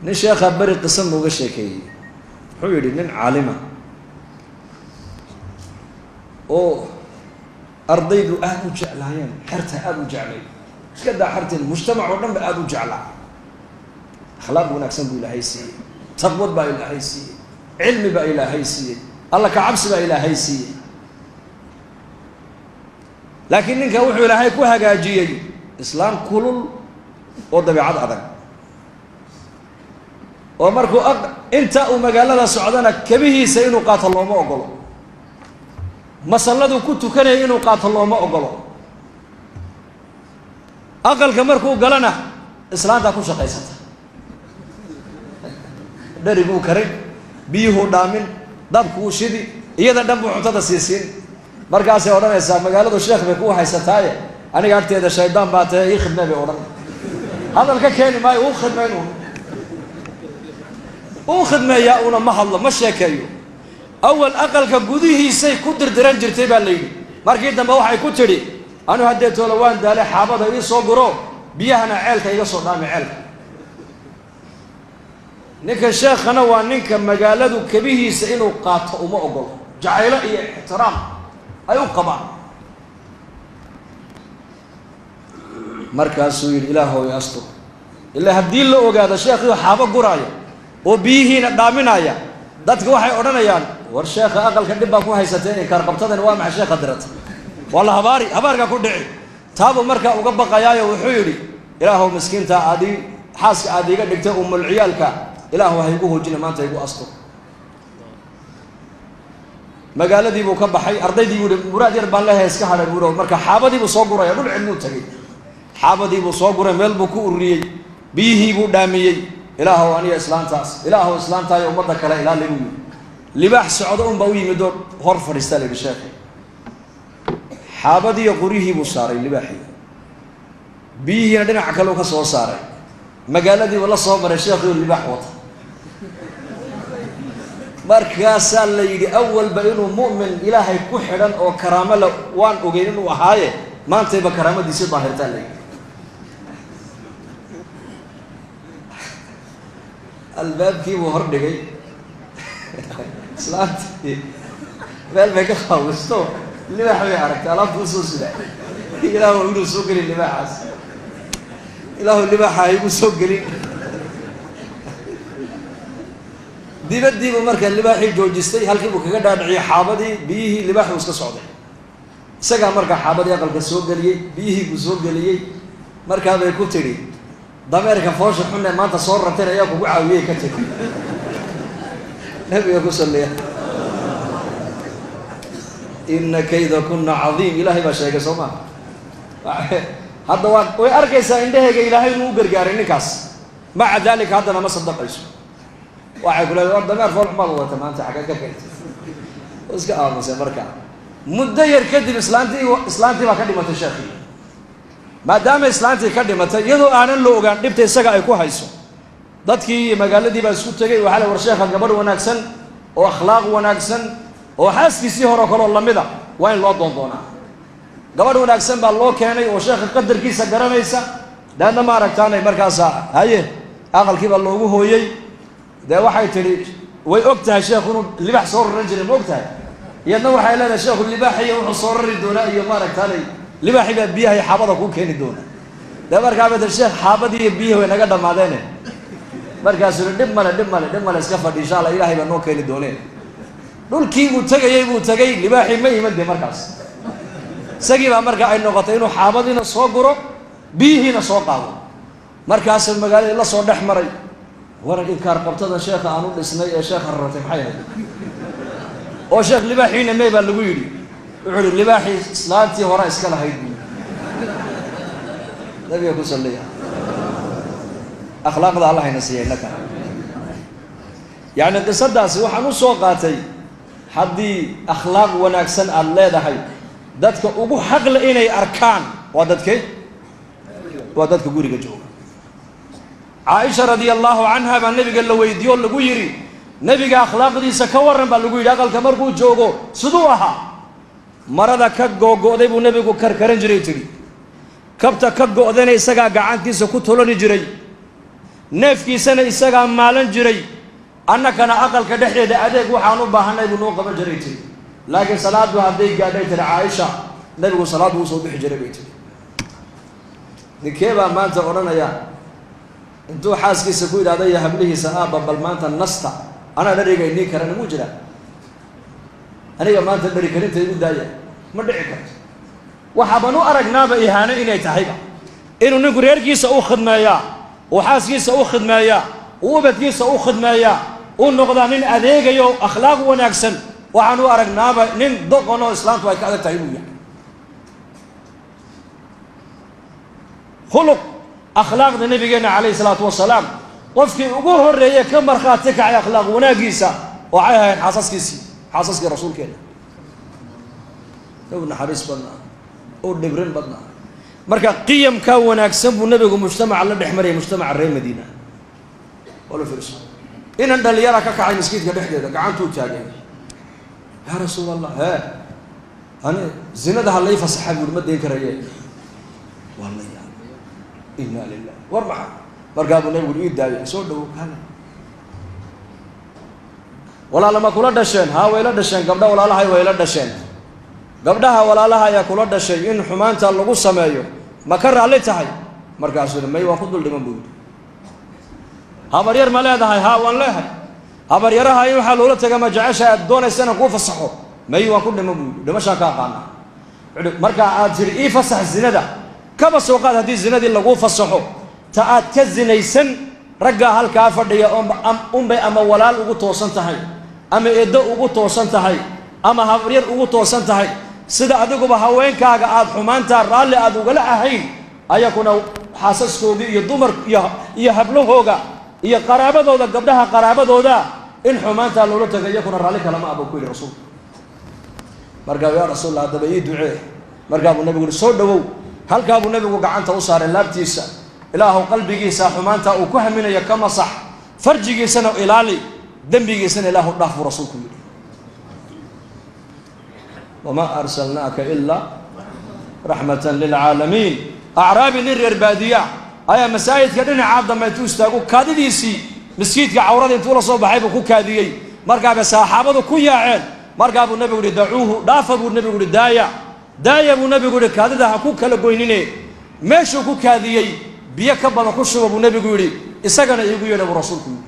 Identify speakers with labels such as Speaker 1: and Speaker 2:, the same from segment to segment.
Speaker 1: Nin sheekhaa beri qisa nooga sheekeeyey, wuxuu yidhi nin caalima oo ardaydu aada u jeclaayeen, xerta aada u jeclay, iska daa xerteen, mujtamac oo dhan ba aada u jeclaa. Akhlaaq wanaagsan buu Ilaahay siiyey, taqwad baa Ilaahay siiyey, cilmi baa Ilaahay siiyey, Alla ka cabsi baa Ilaahay siiyey. Laakiin ninka wuxuu Ilaahay ku hagaajiyey islaam kulul oo dabeicad adag, oo markuu inta uu magaalada socdana kabihiisa inuu qaato looma ogolo, masalladuu ku tukanaya inuu qaato looma ogolo, aqalka markuu galana islaantaa ku shaqaysata, dhariguu karin, biyuhuu dhaamin, dabkuu shidi, iyada dhan buu cuntada siisiin. Markaasay odhanaysaa magaaladu sheekh bay ku haysataaye, aniga agteeda shaydaan baa tahe, ii khidmee bay odhan. Hadal ka keeni maayo, uu khidmayn uun, uu khidmeeyaa una, ma hadlo, ma sheekeeyo. Awal aqalka gudihiisay ku dirdiran jirtay baa la yidhi. Markii dambe waxay ku tidhi, anu haddee toola waan daalay, xaabada ii soo guro, biyahana ceelka iga soo dhaami ceelka. Ninka sheekhana waa ninka magaaladu kabihiisa inuu qaato uma ogolo, jacaylo iyo ixtiraam ay u qabaan. Markaasuu yidhi, Ilaahow i astur, ilaa haddii la ogaado sheekhiio xaabo guraaya oo biyihiina dhaaminaya, dadka waxay odhanayaan war sheekha aqalka dhib baa ku haysateen, inkaar qabtadan waa maxay sheekha dirata, waa la habaari, habaarkaa ku dhici. Taabuu markaa uga baqayaayo wuxuu yidhi, Ilaahow miskiinta aadii xaaska aad iiga dhigtay umulciyaalka, Ilaahow ha igu hoojina maanta, igu astur. Magaaladii buu ka baxay, ardaydii buu yihi muraad yar baan leehay, iska hadhay buu. Marka xaabadii buu soo guraya, dhul cilmuu tegey, xaabadii buu soo guray, meel buu ku ururiyey, biyihii buu dhaamiyey. Ilaahow aniga islaantaas, Ilaahow islaantaayo ummadda kale ilaali buu yidhi. Libaax socdo unbaa u yimid oo hor fadhiistaa la yidhi sheekhi. Xaabadiiyo qoryihii buu saaray libaaxii, biyihiina dhinaca kale u ka soo saaray. Magaaladiibuu la soo maray sheekhiioo libaax wata. Markaasaa la yidhi awalba inuu mu'min Ilaahay ku xidhan oo karaamo le waan ogeyn inuu ahaaye, maantayba karaamadiisii daahirtaa la yidhi. Albaabkii buu hor dhigay islaantii, meel bay ka qaawisto, libaax bay aragtay alaabta usoo sida. Ilaahu inuu soo gelin libaaxaas, Ilaahu libaaxa ha igu soo gelin. Dibaddiibuu markaa libaaxii joojistay, halkii buu kaga dhaadhiciyey xaabadii, biyihii, libaaxi uu iska socday. Isagaa markaa xaabadii aqalka soo geliyey, biyihii buu soo geliyey. Markaa bay ku tidhi, dameerka foosha xunne maanta soo rarteen ayaa kugu caawiyey, ka tidhi. Nabiga ku salliya. Ina kayda kuna cadiim, Ilaahay baa sheegay soo maa? Hadda waa way arkaysaa indhahayga Ilaahay inuu u gargaaray ninkaas, maca daalika haddana ma sadaqayso. Waxay ku leedahay war dameer fool xumaad wadata maanta, xaggeed ka keentay? Iska aamusay. Markaa muddo yar kadib islaantii baa ka dhimatay sheekii. Maadaama islaantii ka dhimatay iyadoo aanan la ogaan dhibta isaga ay ku hayso, dadkii iyo magaaladii baa isku tegey. Waxaa la war sheekha gabadh wanaagsan oo akhlaaq wanaagsan oo xaaskiisii hore kaloo lamida waa in loo doondoonaa. Gabadh wanaagsan baa loo keenay oo sheekha qadarkiisa garanaysa. Daadna ma aragtaanay markaasa haye aqalkii baa loogu hooyey. Dee waxay tidhi way og tahay sheekhu inuu libaax soo raran jiray, ma og tahay? Iyadna waxay leedahay sheekhu libaaxiyo wuxuu soo rari doonaa iyo maaragtaanay libaaxi baa biyaha iyo xaabada kuu keeni doona. Dee markaa bay tii sheekh xaabadii iyo biyihii way naga dhammaadeene. Markaasuu yihi dhib male, dhib male, dhib male, iska fadhi, insha Allah Ilaahay baa noo keeni doonee. Dhulkii buu tegayey buu tegay, libaaxii ma iman. Dee markaas isagii baa marka ay noqotay inuu xaabadiina soo guro, biyihiina soo qaado. Markaasuu magaaladii la soo dhex maray, war inkaar qabtada sheekha aan u dhisnay ee sheekha raratay maxay ahayd? Oo sheekh libaaxiina mey baa lagu yidhi. Wuxuu yihi libaaxii islaantii hore iska lahayd buu. Nabiga ku salliya. Akhlaaqda Allah hayna siiya innaka. Yacni qisadaasi waxaan u soo qaatay, haddii akhlaaq wanaagsan aada leedahay, dadka ugu xaqle inay arkaan waa dadke, waa dadka guriga jooga. Caaisha radia allahu canha baa nebiga la weydiiyo o lagu yidhi, nebiga akhlaaqdiisa ka warran baa lagu yidhi, aqalka markuu joogo siduu ahaa? Marada ka googo'day buu nebigu karkaran jiray tidhi, kabta ka go'dayna isagaa gacantiisa ku tolani jiray. Neefkiisana isagaa maalan jiray, annakana aqalka dhexdeeda adeeg waxaan u baahanay buu noo qaban jiray tiri. Laakiin salaaddu hadday gaadhay tiri Caaisha, nabigu salaaddu usoo bixi jiray bay tiri. Ninkee baa maanta odhanaya intuu xaaskiisa ku yidhahda iyo hablihiisa, aabba bal maanta nasta, anaa dhariga inii karana muu jiraa, aniga maanta dhari karinta igu daaya? Ma dhici karto. Waxaaban u aragnaaba ihaano inay tahayba inuu ninku reerkiisa u khidmeeyaa, uu xaaskiisa u khidmeeyaa, uu ubadkiisa u khidmeeyaa, uu noqdaa nin adeegayo akhlaaq wanaagsan. Waxaan u aragnaaba nin doqon oo islaamtu ay ka adag tahay inuu yahay. Khuluq akhlaaqda nabigeenna calayhi salaatu wasalaam, qofkii ugu horreeyey ka markhaati kacay akhlaaq wanaaggiisa waxay ahayd xaasaskiisii, xaasaskii rasuulkeena. U naxariis badnaa, u dhibrin badnaa. Marka qiyamkaa wanaagsan buu nebigu mujtamaca la dhex marayay, mujtamaca reer Madiina. Wala fiirso, inan dhalinyara ka kacay maskiidka dhexdeeda, gacantuu taagay, yaa rasuul Allah, hee ani zinada ha lai fasaxa buuri, ma dayn karaye. Waa la yaabay, inna lilah, war maxaa? Markaa buu nebigu ii daayay, soo dhawow kaale, walaala ma kula dhasheen? Haa, way la dhasheen, gabdha walaalahay way la dhasheen. Gabdhaha walaalaha ayaa kula dhashay in xumaanta lagu sameeyo ma ka raalli tahay? Markaasuu may, waan ku dul dhiman buu yidhi. Habaryar ma leedahay? Haa, waan leehay. Habaryaraha in waxaa loola taga ma jecesha aad doonaysa inaan kuu fasaxo? May, waan ku dhiman buu yidhi, dhimashaan ka aqaana. Marka aad tidhi ii fasax zinada, kaba soo qaad haddii zinadii laguu fasaxo, ta aad ka zinaysan raggaa halkaa fadhiya unbay ama walaal ugu toosan tahay, ama eeddo ugu toosan tahay, ama habaryar ugu toosan tahay. Sida adiguba haweenkaaga aada xumaantaa raalli aada ugala ahayn, ayakuna xaasaskoodii iyo dumar iyo hablahooga iyo qaraabadooda, gabdhaha qaraabadooda in xumaantaa loola taga iyakuna raalli kalama ah buu ku yidhi rasuulku. Markaa yaa rasuulallah, haddaba ii ducee. Markaa buu nabigu yihi soo dhawow. Halkaa buu nabigu gacanta u saaray laabtiisa. Ilaahu qalbigiisa xumaanta uu ku haminayo ka masax, farjigiisana ilaali, dembigiisana ilaahu dhaaf buu rasuulku yidhi. Wamaa arsalnaaka ilaa raxmatan lilcaalamiin. Acraabi nin reer baadiya ayaa masaajidka dhinacaa dambe intuu istaagu kaadidiisii maskiidka cawrada intuu la soo baxay buu ku kaadiyey. Markaabay saxaabadu ku yaaceen. Markaa buu nabigu yihi dacuuhu, dhaafa buu nabigu yihi, daaya daaya buu nabigu yihi, kaadida ha ku kala goynine, meeshuu ku kaadiyey biyo ka badan ku shuba buu nabigu yidhi, isagana iigu yeedha buu rasuulku yidhi.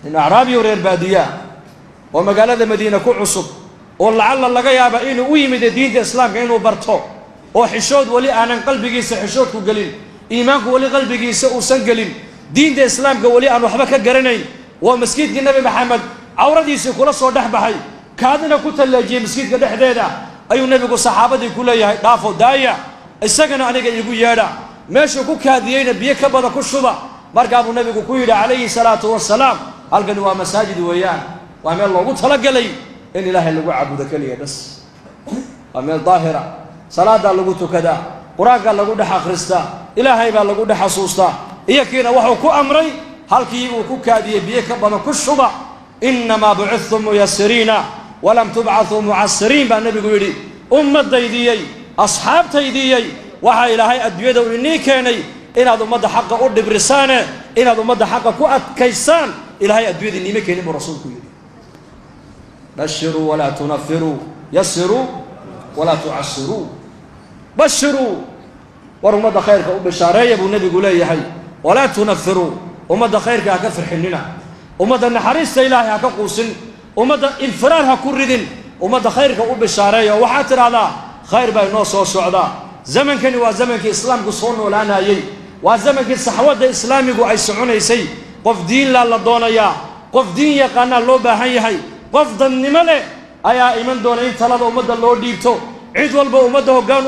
Speaker 1: Nin acraabiyo reer baadiyaa oo magaalada Madiina ku cusub, oo lacalla laga yaaba inuu u yimid diinta islaamka inuu barto, oo xishood weli aanan qalbigiisa xishoodku gelin, iimaanku weli qalbigiisa uusan gelin, diinta islaamka weli aan waxba ka garanayn, waa maskiidkii Nebi Maxamed cawradiisii kula soo dhex baxay, kaadina ku talleejiyey maskiidka dhexdeeda, ayuu nebigu saxaabadii ku leeyahay dhaafo daaya, isagana aniga iigu yeedha, meeshuu ku kaadiyeyna biyo ka badan ku shuba. Markaa buu nabigu ku yidhi calayhi salaatu wasalaam, halkani waa masaajid weeyaan, waa meel loogu talagalay in ilaahay lagu caabudo keliya bas, waa meel daahira, salaadaa lagu tukadaa, qur-aankaa lagu dhex akhristaa, ilaahay baa lagu dhex xasuustaa. Iyo kiina wuxuu ku amray halkii uu ku kaadiyey biyo ka badan ku shuba. Innamaa bucithtum muyasiriina walam tubcathuu mucasiriin baa nebigu yidhi. Ummaddaydiyey, asxaabtaydiyey, waxaa ilaahay adduunyada uu inii keenay inaad ummadda xaqa u dhibrisaane, inaad ummadda xaqa ku adkaysaan ilaahay adduunyada iniima keenin buu rasuulku yidhi. Bashiruu walaa tunafiruu, yasiruu walaa tucasiruu. Bashiruu, war ummadda khayrka u bishaareeya buu nebigu leeyahay, walaa tunafiruu, ummadda khayrka ha ka farxinina, ummadda naxariista ilaahay ha ka quusin, ummadda infiraar ha ku ridin, ummadda khayrka u bishaareeya. Oo waxaad tidhahdaa khayr baa inoo soo socdaa. Zamankani waa zamankii islaamku soo noolaanayey, waa zamankii saxwadda islaamigu ay soconaysay. Qof diin laa la doonayaa, qof diin yaqaanaa loo baahan yahay, qof dadnimo leh ayaa iman doona in talada ummadda loo dhiibto. Cid walba ummadda hoggaan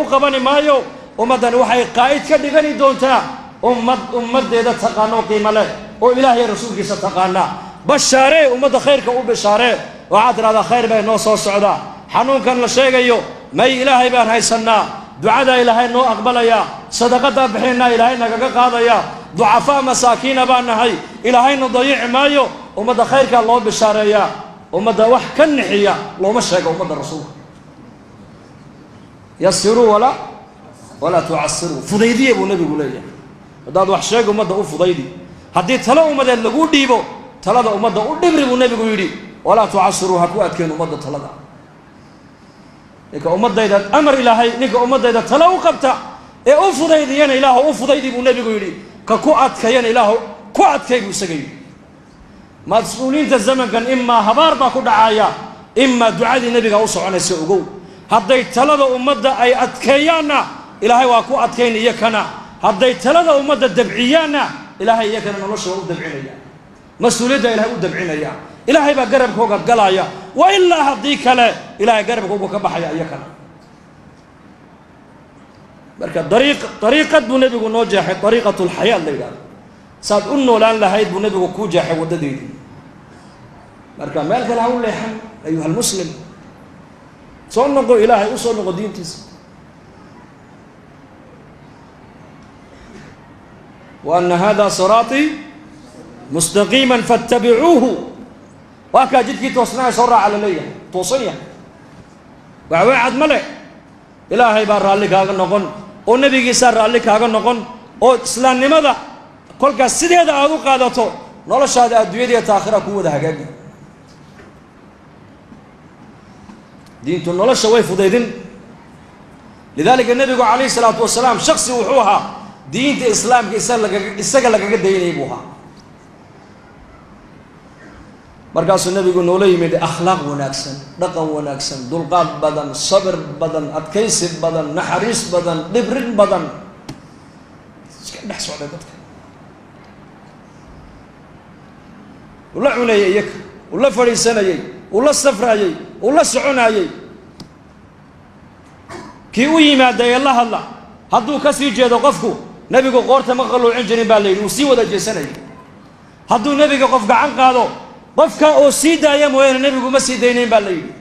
Speaker 1: u qabani maayo. Ummaddani waxay qaa'id ka dhigani doontaa ummad ummaddeeda taqaano qiimo leh oo ilaahay rasuulkiisa taqaanaa. Bashaaree ummadda khayrka u bishaaree, waxaad tidhahdaa khayr baa inoo soo socdaa, xanuunkan la sheegayo may ilaahay baan haysannaa, ducadaa ilaahay noo aqbalayaa, sadaqadaa bixinnaa ilaahay nagaga qaadayaa, ducafaa masaakiina baan nahay, ilaahayna dayici maayo. Ummadda khayrkaa loo bishaareeyaa, ummadda wax ka nixiya looma sheego. Ummadda rasuulka yasiruu walaa tucasiruu, fudaydiya buu nebigu leeyahay. Haddaad wax sheeg ummadda u fudaydi, haddii talo ummadeed laguu dhiibo talada ummadda u dhibri buu nebigu yidhi. Walaa tucasiruu, ha ku adkeen ummadda talada. Ninka ummadayda amar ilaahay, ninka ummadayda talo u qabta ee u fudaydiyana ilaahu u fudaydi buu nebigu yidhi, ka ku adkayana ilaahu ku adkay buu isaga yidhi. Mas-uuliyiinta zamankan imaa habaar baa ku dhacaya, imaa ducadii nebiga u soconaysa. Ogow, hadday talada ummadda ay adkeeyaanna ilaahay waa ku adkayn iyo kana, hadday talada ummadda dabciyaanna ilaahay iyakana nolosha waa u dabcinaya, mas-uuliyadda ilahay u dabcinaya, ilaahay baa garabkooga galaya. Wa ilaa haddii kale ilaahay garabkooga ka baxaya iyakana. Marka dariiqad buu nebigu noo jeexay, dariiqatu lxayaat la yidhahdo, saad u noolaan lahayd buu nebigu kuu jeexay waddadeedii. Marka meel kale ha u leexan ayuha almuslim, soo noqo ilaahay u soo noqo diintiisa. Wa ana hada siraatii mustaqiima faاtabicuuhu, waa kaa jidkii toosnaa soo raaca la leeyahay, toosan yahay, waxweecad ma leh. Ilaahay baa raalli kaaga noqon oo nebigiisaa raalli kaaga noqon, oo islaamnimada kolkaas sideeda aada u qaadato noloshaada adduunyada iyo taakhira ku wada hagaagi. Diintu nolosha way fudaydin. Lidaalika nebigu calayhi salaatu wasalaam shaksi wuxuu ahaa diinta islaamka isaga lagaga daynayay buu ahaa. Markaasuu nebigu noola yimid akhlaaq wanaagsan, dhaqan wanaagsan, dulqaad badan, sabir badan, adkaysi badan, naxariis badan, dhibrin badan, iska dhex socday dadka, ula cunayay iyaka, ula fadhiisanayay, ula safraayey, ula soconaayey. Kii u yimaada ee la hadla hadduu ka sii jeedo qofku, nebigu qoorta ma qalluucin jirin baa la yidhi, uu sii wada jeesanayay. Hadduu nebiga qof gacan qaado, qofka oo sii daaya mooyaane nebigu ma sii daynayn baa la yidhi.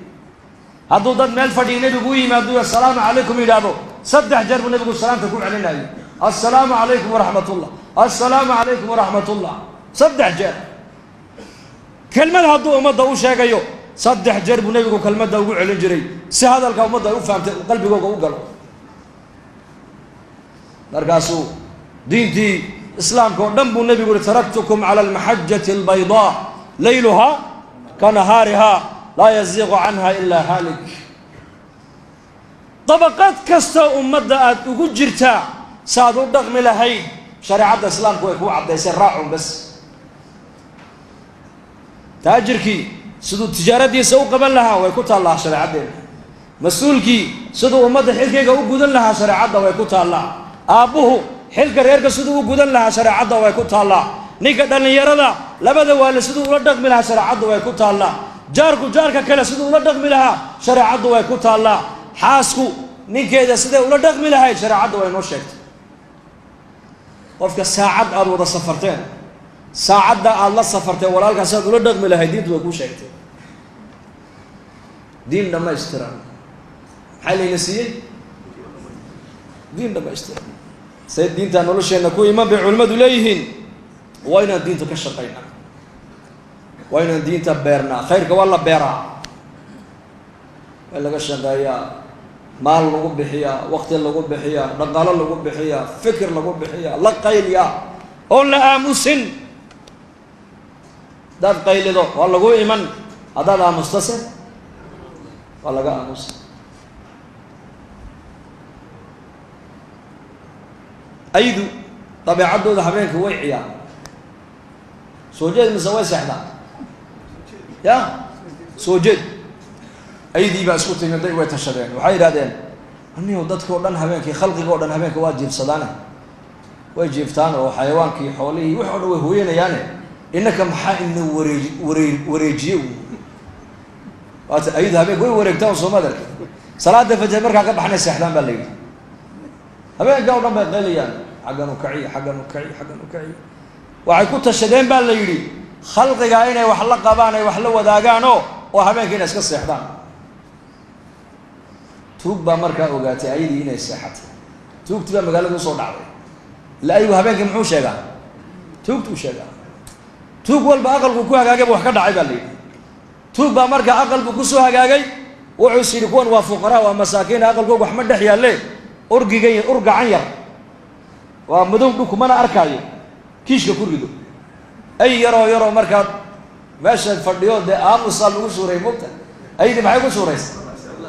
Speaker 1: Hadduu dad meel fadhiya nebigu u yimaado assalaamu calaykum yidhaahdo, 3 jeer buu nebigu salaamta ku celinayay, assalaamu calaykum waraxmatullah, assalaamu calaykum waraxmatullah, 3 jeer. Kelmad hadduu ummadda u sheegayo 3 jeer buu nebigu kelmadda ugu celin jiray si hadalka ummadda ay u fahamtay, qalbigooga u galo. Markaasuu diintii islaamka oo dhan buu nebigu yihi taraktukum cala almaxajati albaydaa layluhaa ka nahaarihaa laa yaziiqu canha ilaa haalik. Dabaqad kasta ummadda aada ugu jirtaa saaad u dhaqmi lahayd shareecadda islaamku way kuu caddaysay, raacun bas. Taajirkii siduu tijaaradiisa u qaban lahaa way ku taallaa shareecaddeena, mas-uulkii siduu ummadda xilkayga u gudan lahaa shareecadda way ku taallaa, aabbuhu xilka reerka siduu u gudan lahaa shareecadda way ku taallaa, ninka dhallinyarada labada waale siduu ula dhaqmi lahaa shareecaddu way ku taallaa, jaarku jaarka kale siduu ula dhaqmi lahaa shareecaddu way ku taallaa, xaasku ninkeeda siday ula dhaqmi lahayd shareecaddu way noo sheegtay. Qofka saacad aada wada safarteen, saacadda aada la safarteen walaalkaa sidaad ula dhaqmi lahayd diintu way kuu sheegtay. Diin dhammaystiran maxaa layna siiyey? Diin dhammaystiran. Say diintaa nolosheenna ku iman bay culimmadu leeyihiin. Waa inaan diinta ka shaqaynaa, waa inaan diinta beernaa. Khayrka waa la beeraa, waa laga shaqeeyaa, maal lagu bixiyaa, waqti lagu bixiyaa, dhaqaalo lagu bixiyaa, fikir lagu bixiyaa, la qayliyaa oon la aamusin. Haddaad qaylido waa lagu iman, haddaad aamustase waa laga aamusa. Aydu dabeecaddooda habeenka way ciyaan, soo jeed mise way seexdaan? Ya soo jeed. Aydii baa isku timiday, way tashadeen, waxay yidhahdeen anihu dadkao dhan habeenkii, khalqiga o dhan habeenka waa jiifsadaane, way jiiftaan oo xayawaankii, xoolihii, wix o dhan way hooyanayaane, innaka maxaa ina wareejiye? Waata aydu habeenka way wareegtaan soo ma adarka. Salaada fajr markaa ka baxnay seexdaan baa la yidhi. Habeenka o dhan bay qaylayaan, xaggan u kaciy, xaggan u kaciy, xaggan u kaciy. Waxay ku tashadeen baa la yidhi khalqigaa inay wax la qabaan, ay wax la wadaagaanoo oo habeenka inay iska seexdaan. Tuug baa markaa ogaatay ayadii inay seexatay. Tuugtii baa magaalada usoo dhacday. Ila ayagu habeenkii muxuu sheegaa? Tuugtuu sheegaa. Tuug walba aqalku ku hagaagay ba wax ka dhacay baa la yidhi. Tuug baa markaa aqalku kusoo hagaagay, wuxuu is yidhi kuwan waa fuqaraa, waa masaakiin, aqalkooga wax ma dhex yaalle, urgigan ur gacan yar Waa madow dhulku, mana arkaayo. Kiishka ku rido. Ay yaroo yaroo markaad meesha fadhiyo, dee aamusaa lagu suureeyey. Mogta aydii maxay ku suuraysa?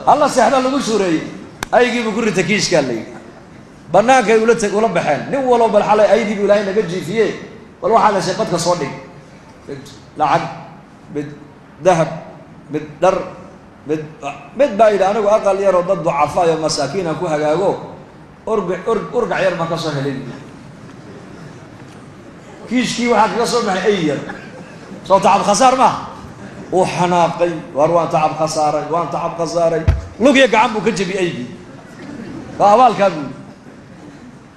Speaker 1: Halla seexdaa lagu suureeyey. Aygiibuu ku rita kiishkaa la yidhi. Bannaankay ula tag, ula baxeen. Nin walow bal xalay aydii buu Ilaahay naga jiifiye, bal waxaad heshay badka soo dhig. Lacag mid, dahab mid, dhar mid. Mid baa yidhi: "Anigu aqal yaroo dad ducafaayo masaakiin aan ku hagaago, orga or urgac yar baan ka soo helay." Kiishkii waxaa kaga soo baxay ay yar. Soo tacab khasaar maaha? Uu xanaaqay: "Waar, waan tacab khasaaray, waan tacab khasaaray." Lugya gacan buu ka jebiyey aygii. Waa abaalkaa buu yidhi.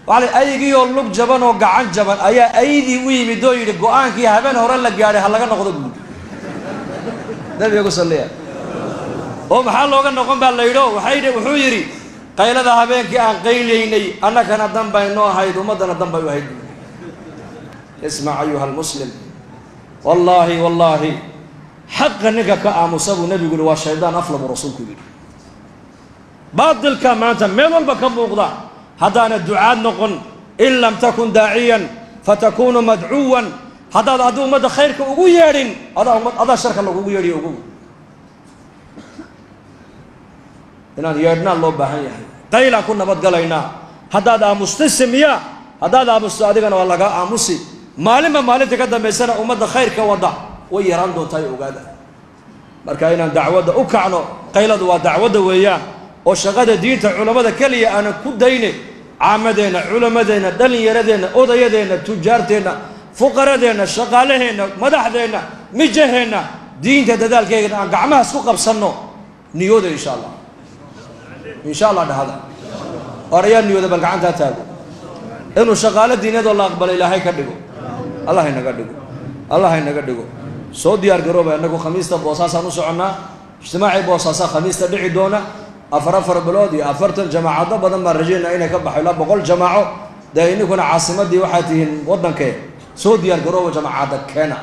Speaker 1: Waxaa aygii oo lug jaban oo gacan jaban ayaa aydii u yimid oo yidhi: "Go-aankii habeen hore la gaadhay ha laga noqdo," buu yidhi. Nabiga ku salliya. Oo maxaa looga noqon baa la yidhi? O waxay wuxuu yidhi: "Qaylada habeenkii aan qaylaynay annakana dan bay noo ahayd, ummaddana dan bay u ahayd." Ismac ayuha almuslim, wallaahi wallaahi, xaqa ninka ka aamusa buu nebigu yihi waa shaydaan afla, buu rasuulku yidhi. Baatilka maanta meel walba ka muuqda, haddaana ducaad noqon, in lam takun daaciyan fatakunu madcuwan. Haddaad addi ummadda khayrka ugu yeedhin, adaa umad adaa sharka lagugu yeedhiyo. Ugu inaan yeedhnaan loo baahan yahay. Qaylaan ku nabadgalaynaa. Haddaad aamustay miya, haddaad aamusto adigana waa lagaa aamusi. Maalinba maalinta ka dambaysana ummadda khayrka wadda way yaraan doontaa, ogaada. Marka inaan dacwadda u kacno, qayladu waa dacwadda weeyaan, oo shaqada diinta culammada keliya aanan ku dayne, caamadeenna, culammadeenna, dhallinyaradeenna, odayadeenna, tujaarteenna, fuqaradeenna, shaqaalaheenna, madaxdeenna, mijaheenna, diinta dadaalkeegana aan gacmahaas ku qabsanno. Niyooda insha Allah, insha Allah dhahada. Or ayaa niyooda? Bal gacantaa taago. Inuu shaqaalo diineedoo la aqbala Ilaahay ka dhigo. Allah inaga dhigo, Allah inaga dhigo. Soo diyaar garooba. Innagu Khamiista Boosaasaan u soconnaa. Ijtimaacii Boosaasaa Khamiista dhici doona. 4 bilood iyo 40 jamaacado badan baan rajaynaa inay ka baxo, ilaa 100 jamaaco. Dee ininkuna caasimadii waxaad tihiin waddankee. Soo diyaar garooba, jamaacadda keena.